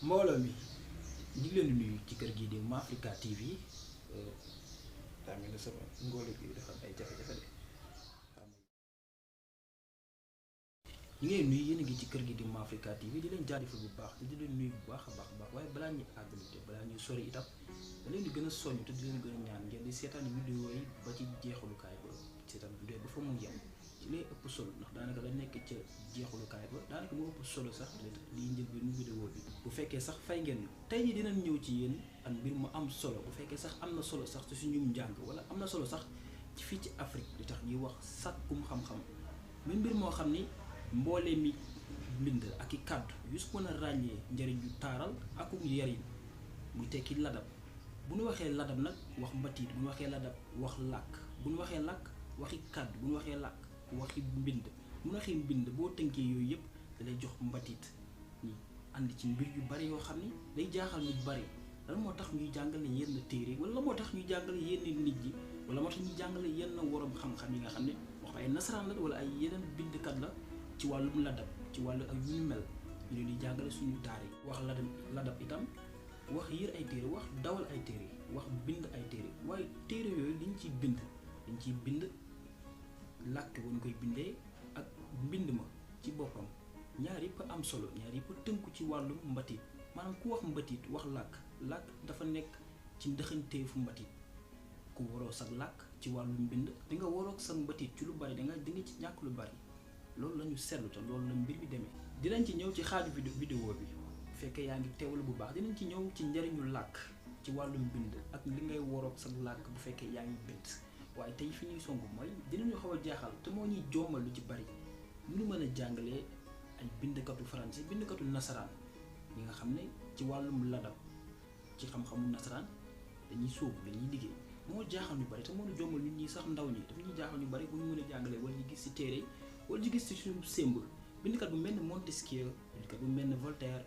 mbooloo mi ñu ngi leen di nuyu ci kër gii di Mafrica TV daa mel ne sama ngóolo gi dafa am ay jafe-jafe de ñu ngi leen nuyu yéen a ngi ci kër gi di Mafrica TV di leen jaajëfal bu baax te di leen nuyu bu baax a baax waaye balaa ñuy àggali te balaa ñuy sori itam da leen di gën a soññ te di leen gën a ñaan ngeen di seetaan vidéo yi ba ci jeexalukaay ba seetaan vidéo ba fa mu yem ci lay ëpp solo ndax daanaka la nekk ca jeexalukaay ba daanaka moo ëpp solo sax liy njël bi nu vidéo bi bu fekkee sax fay ngeen tey jii dinañ ñëw ci yéen ak mbir mu am solo bu fekkee sax am na solo sax ci suñu njàng wala am na solo sax ci fii ci Afrique li tax ñuy wax sàkkum xam-xam muy mbir moo xam ni mboolee mi mbind ak i kàddu yu su mën a ràññee njëriñ yu taaral ak yariñ muy tekki ladab bu ñu waxee ladab nag wax mbatiit bu ñu waxee ladab wax làkk bu ñu waxee làkk waxi kàddu bu ñu waxee làkk waxi mbind bu ñu waxee mbind boo tënkee yooyu yëpp da lay jox mbatiit ñi andi ci mbir yu bari yoo xam ni day jaaxal ñu bari lan moo tax ñuy jàngale yenn téere wala la moo tax ñuy jàngale yenn nit ñi wala moo tax ñuy jàngale yenn worom xam-xam yi nga xam ne wax ay nasaraan la wala ay yeneen bindkat la ci wàllum ladab ci wàllu ak yu ñu mel ñu leen di jàngale suñu daara yi wax ladab itam wax yër ay téere wax dawal ay téere wax bind ay téere waaye téere yooyu liñ ciy bind làkk bu ñu koy bindee ak mbind ma ci boppam ñaar yëpp am solo ñaar yëpp tënku ci wàllum mbatiit maanaam ku wax mbatiit wax làkk dafa nekk ci ndëxanteefu mbatiit ku waroo sag làkk ci wàllum mbind di nga waroog sag mbatiit ci lu bari di nga ci ñàkk lu bari loolu la ñu seetlu te loolu la mbir mi demee dinañ ci ñëw ci xaaju vidéo bi bu fekkee yaa ngi teewlu bu baax dinañ ci ñëw ci njëriñu làkk ci wàllum bind ak li ngay waroog sa làkk bu fekkee yaa ngi bind waaye tey fi ñuy songu mooy dinañu xaw a jaaxal te moo ñuy joomal lu ci bari ñu mën a jàngalee ay bindkatu français bindkatu nasaraan ñi nga xam ne ci wàllum ladab ci xam-xamu nasaraan dañuy sóobu dañuy liggéey moo jaaxal ñu bari te moo ñu joomal nit ñi sax ndaw ñi dafa ñuy jaaxal ñu bari bu ñu mën a jàngalee wala ñu gis ci téere wala ñu gis ci suñu symbole bindkat bu mel ne Montesquieu bindkat bu mel ne Voltaire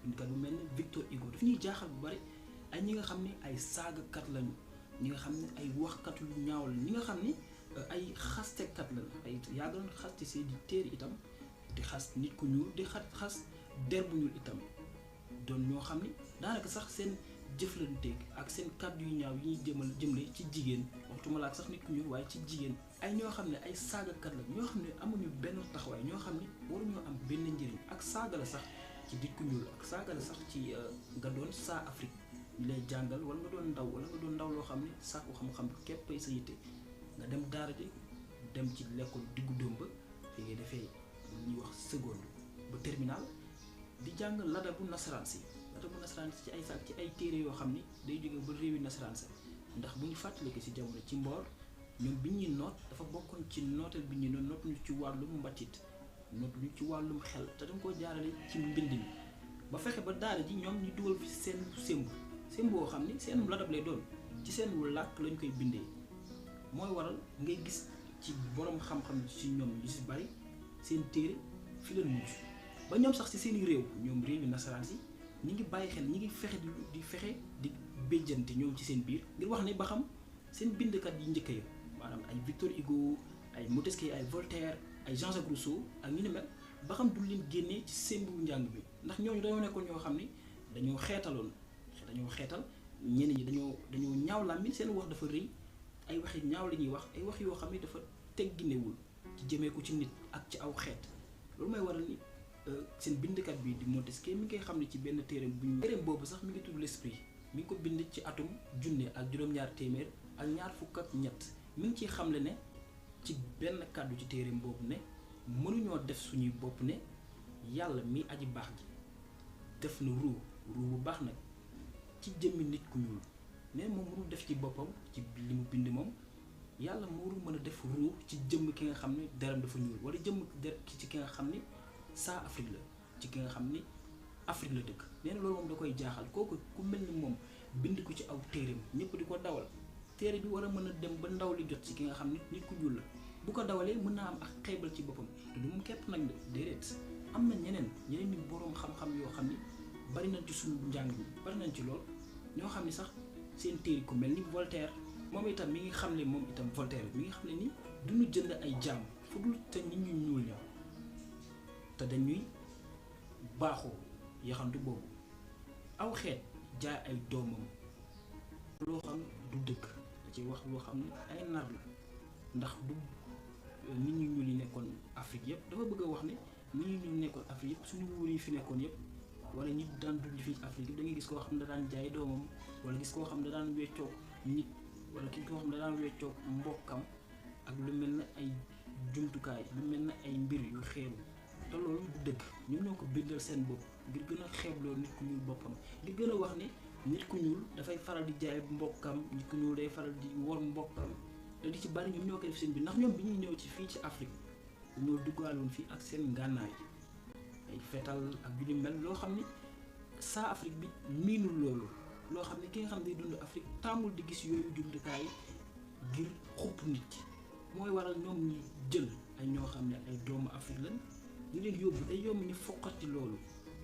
bindkat bu mel ne Victor Hugo daf ñuy jaaxal bu bari ay ñi nga xam ne ay saagakat lañu ñi nga xam ne ay waxkat yu ñaaw la ñi nga xam ni ay xastekat la ay yaa doon xas ci seen di téere itam di xas nit ku ñuul di xas der bu ñuul itam doon ñoo xam ni daanaka sax seen jëflanteeg ak seen kàddu yu ñaaw yi ñuy jëmale ci jigéen waxtuma la ak sax nit ku ñuul waaye ci jigéen ay ñoo xam ne ay saagakat la ñoo xam ne amuñu benn taxawaay ñoo xam ni waruñoo am benn njëriñ ak saaga la sax ci nit ku ñuul ak saaga la sax ci nga doon saa Afrique ñu lay jàngal wala nga doon ndaw loo xam ne sàkku xam-xam képp ay sa yitte nga dem daara ji dem ci l'école diggu dóom ba fi ngay defee lu ñuy wax seconde ba terminal di jàng ladabu nasaraan si ci ay saak ci ay téere yoo xam ni day jóge ba réewi nasaraan sa ndax bu ñu fàttaliku ci jamono ci mboor ñoom bi ñuy noot dafa bokkoon ci nooteel bi ñuy noot ñu ci wàllum mbatit noot ñu ci wàllum xel te dañ ko jaarale ci mbind mi ba fexe ba daara ji ñoom ñu dugal fi seen semb boo xam ni seen ladab lay doon ci seen làkk lañ koy bindee mooy waral ngay gis ci borom xam-xam ci ñoom ñu si bari seen téere fi leen mujj ba ñoom sax ci seeni réew ñoom réewi nasaraan si ñi ngi bàyyi xel ñi ngi fexe di béjjante ñoom ci seen biir ngir wax ne ba xam seen bindkat yi njëkk ya maanaam ay Victor Hugo ay Montesquieu ay Voltaire ay Jean-Jacques Rousseau ak ñu ne mel ba xam du leen génnee ci seen bu njàng bi ndax ñooñu dañoo nekkoon ñoo xam ni dañoo xeetal ñenn ñi dañoo ñaaw làmmiñ seen wax dafa rëy ay waxi ñaaw la ñuy wax ay wax yoo xam ni dafa tegginewul ci jëmee ko ci nit ak ci aw xeet loolu mooy waral ni seen bindkat bi di Montesquieu mi ngi koy xam ne ci benn téereem boobu sax mi ngi tudd l'esprit mi ngi ko bind ci atum junne ak juróom-ñaar téeméer ak ñaar fukk ak ñett mi ngi ciy xamle ne ci benn kàddu ci téereem boobu ne mënuñoo def suñuy bopp ne yàlla mi aji baax ji def na ruu bu baax nag ci jëmmi nit ku ñuul ne moom mënul def ci boppam ci li mu bind moom yàlla mënul mën a def ruu ci jëmm ki nga xam ne deram dafa ñuul wala jëmm ci ki nga xam ni saa Afrique la ci ki nga xam ni Afrique la dëkk nee na loolu moom da koy jaaxal kooku ku mel ni moom bind ko ci aw téereem ñëpp di ko dawal téere bi war a mën a dem ba ndaw li jot ci ki nga xam ni nit ku ñuul la bu ko dawalee mën naa am ak xeebal ci boppam te du moom képp nag déedéet am na ñeneen ni boroom xam-xam yoo xam ni bari nañ ci suñu njàng bi bari nañ ci lool ñoo xam ni sax seen téere ku mel ni Voltaire moom itam mi ngi xam ne moom itam Voltaire mi ngi xam ne ni duñu jënd ay jaam fu dul te nit ñu ñuul ña te dañuy baaxoo yaxantu boobu aw xeet jaay ay doomam loo xam du dëkk da ci wax loo xam ne ay nar la ndax du nit ñu ñuul yi nekkoon Afrique yëpp dafa bëgg a wax ne nit ñu ñuul nekkoon Afrique yëpp suñu wuur yi fi nekkoon yëpp wala ñi daan dund fii Afrique yëpp da ngay gis koo xam ne da daan jaay doomam wala gis koo xam ne da daan weccoog nit wala kii koo xam ne da daan weccoog mbokkam ak lu mel ne ay jumtukaay lu mel ne ay mbir yu xeebu te loolu du dëgg ñoom ñoo ko bindal seen bopp ngir gën a xeebloo nit ku ñuul boppam ngir gën a wax ne nit ku ñuul dafay faral di jaay mbokkam nit ku ñuul day faral di wor mbokkam te di ci bari ñoom ñoo koy def seen bi ndax ñoom bi ñuy ñëw ci fii ci Afrique ñoo duggaaloon fii ak seen ngànnaay ay fetal ak yu ni mel loo xam ne saa Afrique bi miinul loolu loo xam ne ki nga xam ne day dund Afrique tàmmul di gis yooyu jumtukaay ngir xupp nit mooy waral ñoom ñi jël ay ñoo xam ne ay doomu Afrique lañ ñu leen yóbbu day yomb ñu foqati loolu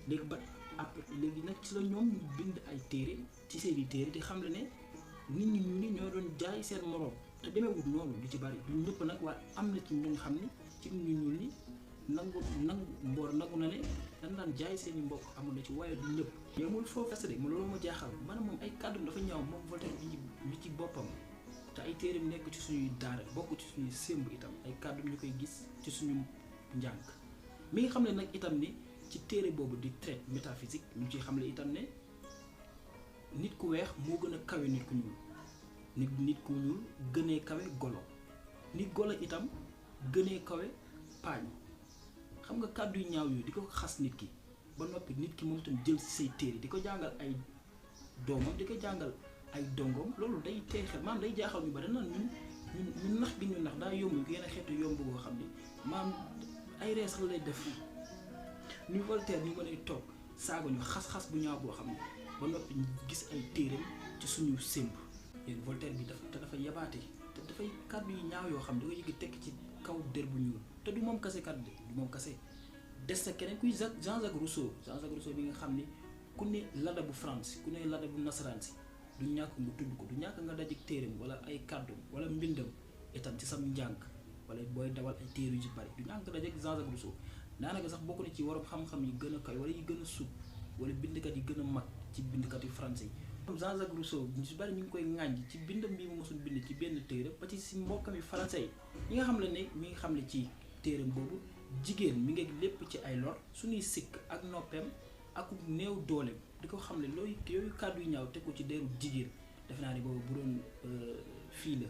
léegi ba après léegi nag ci la ñoom ñu bind ay téere ci seeni téere di xam le ne nit ñi ñu ni ñoo doon jaay seen moroom te demeewul noonu lu ci bari du ñëpp nag waaye am na ci ñu nga xam ne ci nit ñu ñuul ni nangu mboor nangu na ne dañ daan jaay seeni mbokk amul na ci waaye du ñëpp yemul foofu kese de ma loolu ma jaaxal maanaam moom ay kàddum dafa ñaaw moom Voltaire bi ci boppam te ay téereem nekk ci suñuy daara bokk ci suñuy sémb itam ay kàddum ñu koy gis ci suñu njàng mi ngi xam ne nag itam ni ci téere boobu di traité métaphysique ñu ciy xam ne itam ne nit ku weex moo gën a kawe nit ku ñuul nit ku ñuul gënee kawe golo nit golo itam gënee kawe paañ xam nga kàddu yu ñaaw yooyu di ko xas nit ki ba noppi nit ki moom itam jël ci say téere di ko jàngal ay doomam di ko jàngal ay dongoom loolu day tey xel maam day jaaxal ñu bari naan ñun nax gi ñu nax daa yomb yenn xeetu yomb boo xam ne maam ay rees la lay def ni Voltaire ñu mën a toog saaga ñu xas-xas bu ñaaw boo xam ne ba noppi ñu gis ay téereem ci suñu sémb yéen Voltaire bi dafa yabaate te dafay kàddu yu ñaaw yoo xam ne da nga yëg tekk ci kaw der bu ñuul te du moom kase kàddu du moom kase des na keneen kuy Jean-Jacques Rousseau bi nga xam ne ku ne lada bu France ku ne lada bu nasaraan si du ñàkk nga tudd ko du ñàkk nga dajik téereem wala ay kàddu wala mbindam itam ci sam njàng wala booy dawal ay téere yu ci bari du ñàkk nga dajik Jean-Jacques Rousseau daanaka sax bokk na ci waroom xam-xam yi gën a kaw wala yi gën a sut wala bindkat yi gën a mag ci bindkat yu français yi Jean-Jacques Rousseau ñu si bari ñu ngi koy ŋàññ ci bindam bi mu mosul bind ci benn téere ba ci si mbokkam yi français yi nga xam ne mi ngi xam ne ci téereem boobu jigéen mi ngi lépp ci ay lor suñuy sikk ak noppeem ak néew dooleem di ko xam ne yooyu kàddu yu ñaaw teg ko ci deeru jigéen def naa ne boobu bu doon fii la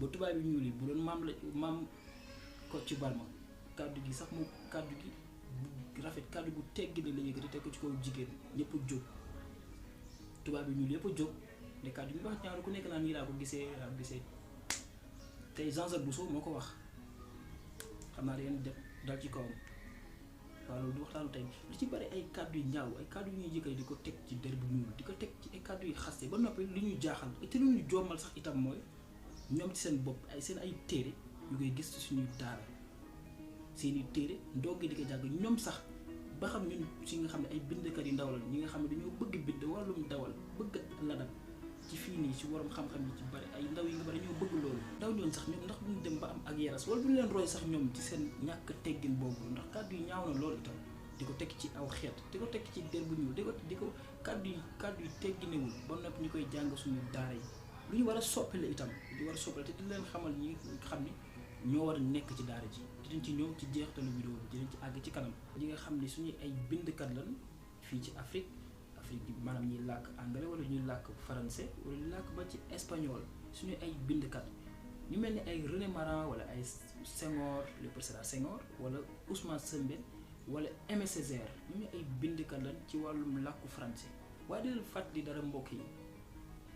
ba tubaab yi ñuul yi bu doon maam ko ci barma kàddu gi sax mu kàddu gi bu rafet kàddu gu teggi ne la yëkkati teg ko ci kaw jigéen ñëpp jóg tubaab yi ñuul yëpp a jóg ne kàddu gi wax ñaaru ku nekk naan nii laa ko gisee tey Jean-Jacques Rousseau moo ko wax xam naa dañuy def dal ci kawam waaw loolu du waxtaanu tey lu ci bari ay kàddu yu ñaaw ay kàddu yu ñuy jëkkati di ko teg ci der bu ñuul di ko teg ci ay kàddu yu xaste ba noppi li ñuy jaaxal te lu ñu joomal sax itam mooy ñoom ci seen bopp seen ay téere ñu koy gis ci suñuy daara seeni téere ndoggi di ko jàng ñoom sax ba xam ñun si nga xam ne ay bindkat yu ndaw la ñi nga xam ne dañoo bëgg bind wàllum dawal bëgg ladab ci fii nii ci waroom xam-xam yi ci bari ay ndaw yi nga bari ñoo bëgg loolu ndaw ñoon sax ñoom ndax duñu dem ba am ak yaras wala duñu leen roy sax ñoom ci seen ñàkk teggin boobu ndax kàddu yi ñaaw na loolu itam di ko tekk ci aw xeet di ko tekk ci der bu ñuul di ko kàddu yi tegginewul ba noppi ñu koy jàng suñu daara yi lu ñu war a soppile itam lu war a soppile te di leen xamal ñi xam ni ñoo war a nekk ci daara ji dinañ ci ñëw ci jeextalu vidéo bi dinañ ci àgg ci kanam ñi nga xam ne suñu ay bindkat lan fii ci Afrique maanaam ñuy làkk anglais wala ñuy làkk français wala ñuy làkk ba ci espagnol suñu ay bindkat ñu mel ni ay René Maran wala ay Senghor le président Senghor wala Ousmane Sembène wala Aimé Césaire ñu ay bindkat lan ci wàllum làkku français waaye di leen fàttali dara mbokk yi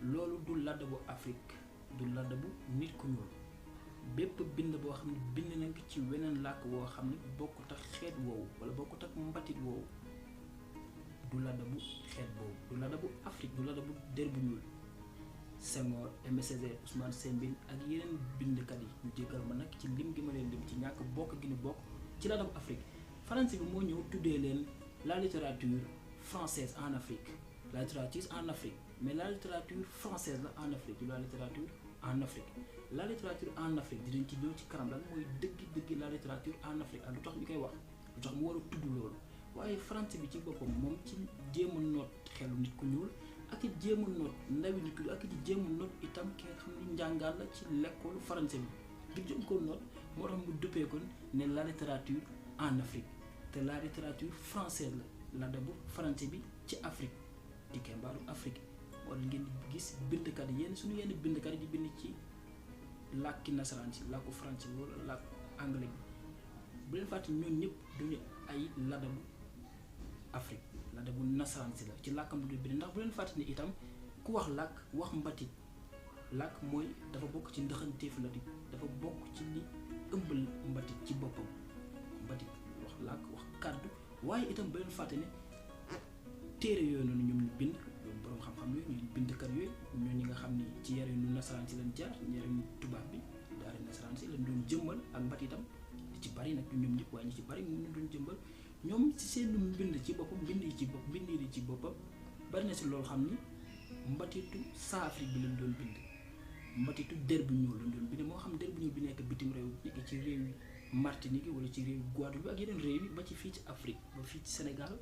loolu du ladda bu Afrique du ladda bu nit ku ñuul bépp bind boo xam ne bind nañ ko ci weneen làkk boo xam ne bokkut ak xeet woowu wala bokkut ak mbatit woowu du ladda bu xeet boobu du ladda bu Afrique du ladda bu der bu ñuul Senghor Aimé Césaire Ousmane Sembène ak yeneen bindkat yi ñu jéggal ma nag ci lim gi ma leen lim ci ñàkk bokk gi ñu bokk ci ladda bu Afrique français bi moo ñëw tuddee leen la littérature française en Afrique la littérature en Afrique mais la littérature française la en Afrique du la littérature en Afrique la littérature en Afrique dinañ ci ñëw ci kanam lan mooy dëgg la littérature en Afrique ak lu tax ñu koy wax lu tax mu war a tudd loolu waaye France bi ci boppam moom ci jéem a noot xelu nit ku ñuul ak it jéem a noot ndawi nit ku ñuul ak it jéem a noot itam ki nga xam ne njàngaan la ci lekkoolu français bi ngir jëm ko noot moo tax mu duppee kon ne la littérature en Afrique te la littérature française la l'adabu français bi ci Afrique di kembaaru Afrique wala ngeen di gis bindkat yi suñu yenn bindkat yi di bind ci làkki nasaraan si làkku français bi wala làkku anglais bi bu leen fàtte ñoom ñëpp duñu ay ladabu Afrique ladabu nasaraan si la ci làkkam du bind ndax bu leen fàtte ni itam ku wax làkk wax mbatit làkk mooy dafa bokk ci ndëxanteef la di dafa bokk ci li ëmbal mbatit ci boppam mbatit wax làkk wax kàddu waaye itam bu leen fàtte ne téere yooyu noonu ñoom ñu bind boroom xam-xam yooyu ñuy bindkat yooyu ñoo ñi nga xam ni ci yarinu nasaraan si lañ jaar yarinu tubaab bi daara nasaraan si lañ doon jëmmal ak mbatitam li ci bari nag ñoom ñëpp waaye ñi ci bari ñu doon jëmbal ñoom ci seen mbind ci boppam mbind yi ci boppam bari na si loolu xam ni mbatitu saa Afrique bi lañ doon bind mbatitu der bu ñuul lañ doon bind moo xam der bu ñuul bi nekk bitim réew nekk ci réew yi Martinique wala ci réew Guadeloupe ak yeneen réew yi ba ci fii ci Afrique ba fii ci Sénégal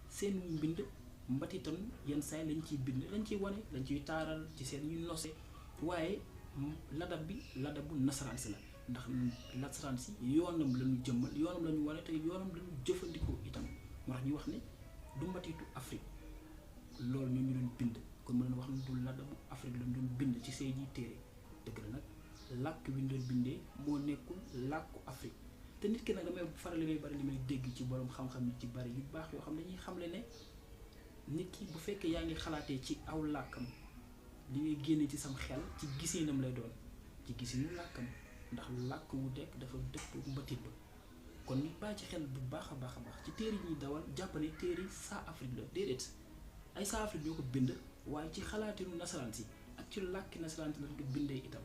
seen mbind mbatitan yenn saay lañ ciy bind lañ ciy wane lañ ciy taaral ci seen ñu nose waaye ladab bi ladabu nasaraan si la ndax nasaraan si yoonam la ñu jëmmal yoonam la ñu wane te yoonam la ñu jëfandikoo itam moo tax ñu wax ne du mbatitu Afrique loolu ñoo ñu doon bind kon mën na wax ne du ladabu Afrique lañ doon bind ci seen yi téere dëgg la nag làkk wi ñu doon bindee moo nekkul làkku Afrique te nit ki nag damay faral li may bari li may dégg ci borom xam-xam yi ci bari yu baax yoo xam ne dañuy xamle ne nit ki bu fekkee yaa ngi xalaatee ci aw làkkam li ngay génne ci sam xel ci gisinam lay doon ci gisinu làkkam ndax làkk wu dekk dafa dëpp mbatit ba kon nit bàyyi ci xel bu baax a baax ci téere yi ñuy dawal jàppale téere saa Afrique la déedéet ay saa Afrique ñoo ko bind waaye ci xalaatinu nasaraan si ak ci làkki nasaraan si lañ ko bindee itam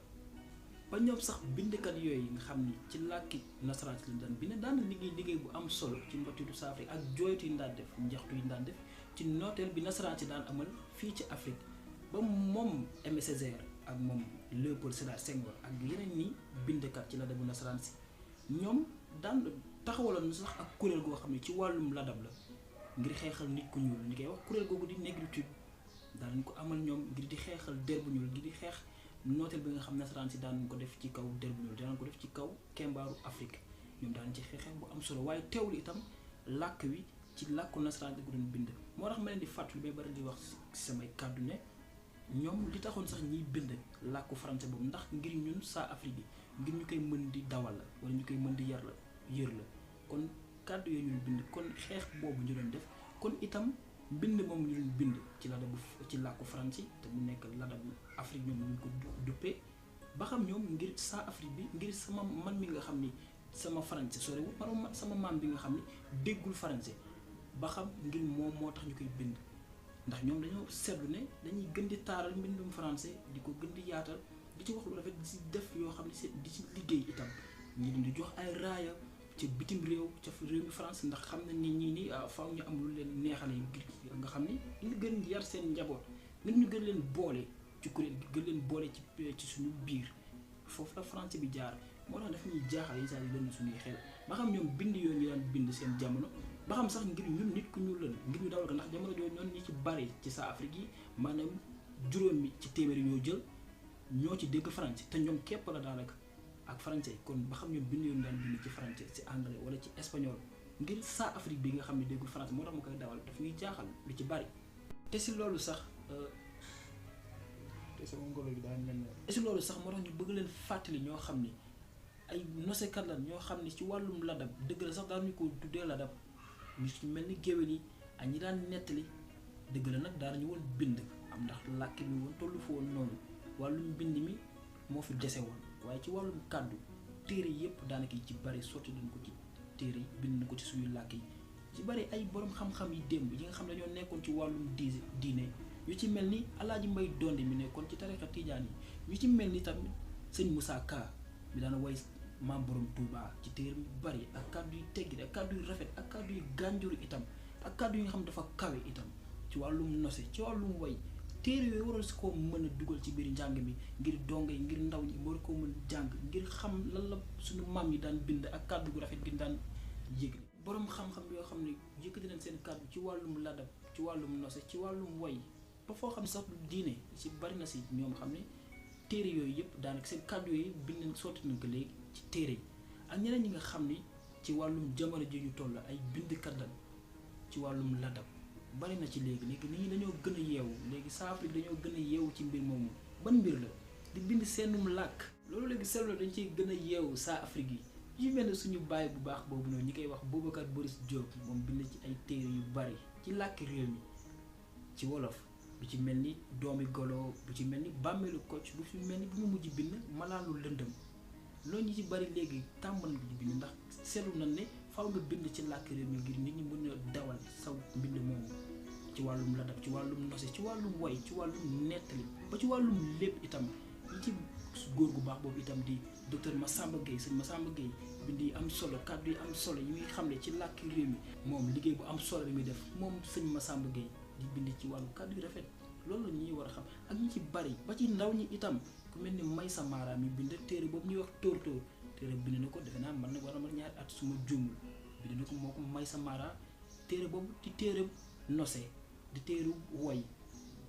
ba ñoom sax bindkat yooyu nga xam ni ci làkki nasaraan si lañ daan bind daan liggéey bu am solo ci mbatitu saa Afrique ak jooytu yi ñu daan def njaxtu yi ñu daan def ci nooteel bi nasaraan si daan amal fii ci Afrique ba moom Aimé Césaire ak moom Léopold Sédar Senghor ak yeneen ni bindkat ci ladabu nasaraan si ñoom daan taxawaloon sax ak kuréel goo xam ne ci wàllum ladab la ngir xeexal nit ku ñuul ñu koy wax kuréel googu di négritude daan ko amal ñoom ngir di xeexal der bu ñuul ngir di xeex nooteel bi nga xam nasaraan si daan ko def ci kaw der bu ñuul daan ko def ci kaw kembaaru Afrique ñoom daan ci xeexee bu am solo waaye teewul itam làkk wi ci làkku nasaraan ko doon bind moo tax ma leen di fàttali bay bari di wax ci samay kàddu ne ñoom li taxoon sax ñiy bind làkku français boobu ndax ngir ñun saa Afrique bi ngir ñu koy mën di dawal la wala ñu koy mën di yër la kon kàddu yooyu ñu bind kon xeex boobu ñu doon def kon itam mbind moom ñu doon bind ci ladabu ci làkku français te mu nekk ladabu Afrique ñoom ñu ko duppee ba xam ñoom ngir saa Afrique bi ngir sama man mi nga xam ni sama français sorewul man sama maam bi nga xam ni déggul français ba xam ngir moom moo tax ñu koy bind ndax ñoom dañoo seetlu ne dañuy gën di taaral mbindum français di ko gën di yaatal di ci wax lu rafet di ci def yoo xam ne di ci liggéey itam ñi leen di jox ay raaya ca bitim réew ca réew mi France ndax xam na ni ñii ni faaw ñu am lu leen neexale ngir nga xam ni ñu gën yar seen njaboot ngir ñu gën leen boole ci kuréel gi gën leen boole ci suñu biir foofu la français bi jaar moo tax daf ñuy jaaxal yi saa yi leen suñuy xel ba xam ñoom bind yooyu ñu daan bind seen jamono ba xam sax ngir ñun nit ku ñuul lan ngir ñu dawal ko ndax jamono jooju noonu ñi ci bari ci saa Afrique yi maanaam juróomi ci téeméeri ñoo jël ñoo ci dégg français te ñoom képp la daanaka ak français kon ba xam ñoom bind yooyu daan bind ci français ci anglais wala ci espagnol ngir saa Afrique bi nga xam ne déggul français moo tax ma koy dawal daf ñuy jaaxal lu ci bari te si loolu sax moo tax ñu bëgg leen fàttali ñoo xam ni ay nosekat lan ñoo xam ni ci wàllum ladab dëgg la sax daan ñu ko tuddee ladab ñu ci mel ni géwél yi ak ñi daan nettali dëgg la nag daanañu woon bind am ndax làkk bi woon tollu fa woon noonu wàllum bind mi moo fi dese woon waaye ci wàllum kàddu téere yépp daanaka yi ci bari sotti dañ ko ci téere yi bind na ko ci suñu làkk yi ci bari ay borom xam-xam yi démb yi nga xam ne dañoo nekkoon ci wàllum diine yu ci mel ni Alaaji Mbay Donde mi nekkoon ci tarixa Tijaan yi yu ci mel ni tamit sëñ Moussa Ka mi daana way maam borom Touba ci téere yu bari ak kàddu yu teggi ak kàddu yu rafet ak kàddu yu gànjuru itam ak kàddu yi nga xam dafa kawe itam ci wàllum nose ci wàllum way téere yooyu waroon si ko mën a dugal ci biir njàng mi ngir donge yi ngir ndaw ñi war koo mën jàng ngir xam lan la suñu maam yi daan bind ak kàddu gu rafet gi daan yëgle borom xam-xam yoo xam ne yëkkati nañ seen kàddu ci wàllum ladab ci wàllum nose ci wàllum woy ba foo xam ne sax du diine ci bari na si ñoom xam ne téere yooyu yëpp daanaka seen kàddu yooyu bind sotti nañ ko léegi ci téere yi ak ñeneen ñi nga xam ni ci wàllum jamono ji ñu toll ay bindkat lañ ci wàllum ladab bari na ci léegi nit ñi dañoo gën a yeewu léegi saa Afrique dañoo gën a yeewu ci mbir moomu ban mbir la di bind seenum làkk loolu léegi seetlu dañ ciy gën a yeewu saa Afrique yi mel ne suñu baay bu baax boobu noonu ñi koy wax Boubacar Boris Diop moom bind ci ay téere yu bari ci làkk réew mi ci wolof bu ci mel ni doomi golo bu ci mel ni bàmmeelu Kocc bu fi mel ni bu mu mujj bind malaanu lëndëm loolu ñi ci bari léegi tàmbal na di bind ndax seetlu nañ ne faaw nga bind ci làkk réew mi ngir nit ñi mën a dawal saw mbind moomu ci wàllum ladab ci wàllum nose ci wàllum woy ci wàllum nettali ba ci wàllum lépp itam ñi ci góor gu baax boobu itam di docteur Massamba Gueye sëñ Massamba Gueye bind yi am solo kàddu yi am solo yi muy xamle ci làkk réew mi moom liggéey bu am solo bi muy def moom sëñ Massamba Gueye di bind ci wàllu kàddu yu rafet loolu la ñuy war a xam ak ñi ci bari ba ci ndaw ñi itam ku mel ni Maysa Mara mi bind téere boobu ñuy wax tóor téere bind na ko defe naa man na war a ma ñaari at suma juumul bind na ko moo ko Maysa Mara téere boobu di téere nose di téere woy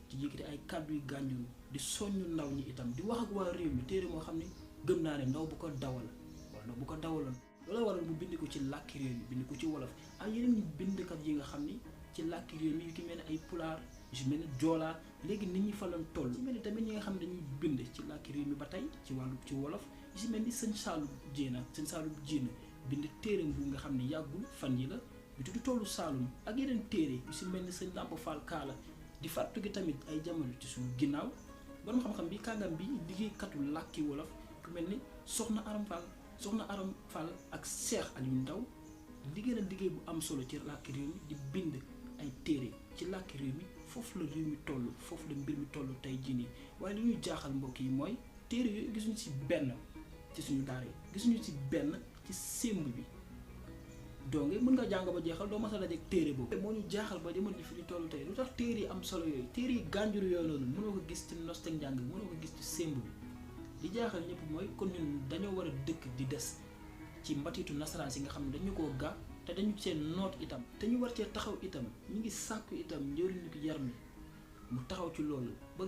ci yëkkati ay kàddu yu gànjuru di soññu ndaw ñi itam di wax ak waa réew mi téere moo xam ne gëm naa ne ndaw bu ko dawal wala ndaw bu ko dawaloon loolu waral mu bind ko ci làkki réew mi bind ko ci wolof ak yeneen bindkat yi nga xam ni ci làkki réew mi yu ki mel ne ay pulaar yu ci mel ne joolaa léegi nit ñi fa lañ toll ci mel ni tamit ñi nga xam ne dañuy bind ci làkki réew mi ba tey ci wàllu ci wolof yu ci mel ni sëñ Saalum Jéena bind téere bu nga xam ne yàggul fan yi la bi tudd tollu Saalum ak yeneen téere yu ci mel ni sëñ Lamp Fall Kaala di fàttu gi tamit ay jamono ci suñu ginnaaw borom xam-xam bi kàngam bi liggéeykatu làkki wolof ku mel ni soxna Aram Fall ak Cheikh Aliou Ndaw liggéey na liggéey bu am solo ci làkki réew mi di bind ay téere ci làkki réew mi foofu la réew mi toll foofu la mbir mi toll tey jii nii waaye li ñuy jaaxal mbokk yi mooy téere yooyu gisuñu ci benn ci suñu daara yi gisuñu ci benn ci sémb bi donc mën nga jàng ba jeexal doo masa dajeek téere boobu moo ñu jaaxal ba jamono ji fi ñu toll tey lu tax téere yi am solo yooyu téere yi gànjuru yooyu noonu mënoo ko gis ci nostek njàng mënoo ko gis ci sémb bi li jaaxal ñëpp mooy kon ñun dañoo war a dëkk di des ci mbatitu nasaraan si nga xam ne dañu koo ga te dañu seen noot itam te ñu war cee taxaw itam ñu ngi sàkku itam njëriñu ko yar mi mu taxaw ci loolu ba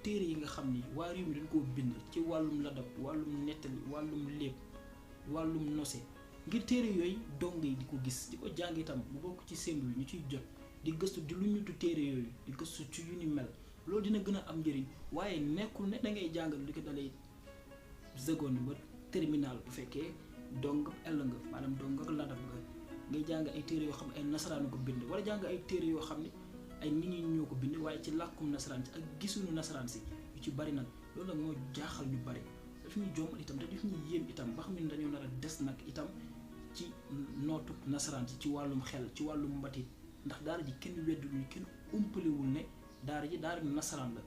téere yi nga xam ni waa réew mi dañ koo bind ci wàllum ladab wàllum nettali wàllum lépp wàllum nose ngir téere yooyu dong yi di ko gis di ko jàng itam bu bokk ci sémb bi ñu ciy jot di gëstu di lu ñutu téere yooyu di gëstu ci yu ni mel loolu dina gën a am njëriñ waaye nekkul ne da ngay jàngal li ko dalay seconde ba terminal bu fekkee dong ell nga maanaam dong ak ladab nga ngay jàng ay téere yoo xam ne ay nasaraan ko bind wala jàng ay téere yoo xam ne ay nit ñi ñoo ko bind waaye ci làkkum nasaraan si ak gisuñu nasaraan si yu ci bari nag loolu nag moo jaaxal ñu bari daf ñuy joomal itam te daf ñuy yéem itam ba xam ne dañoo nar a des nag itam ci nootu nasaraan si ci wàllum xel ci wàllum mbatit ndax daara ji kenn weddul ñu kenn umpalewul ne daara ji daara nasaraan la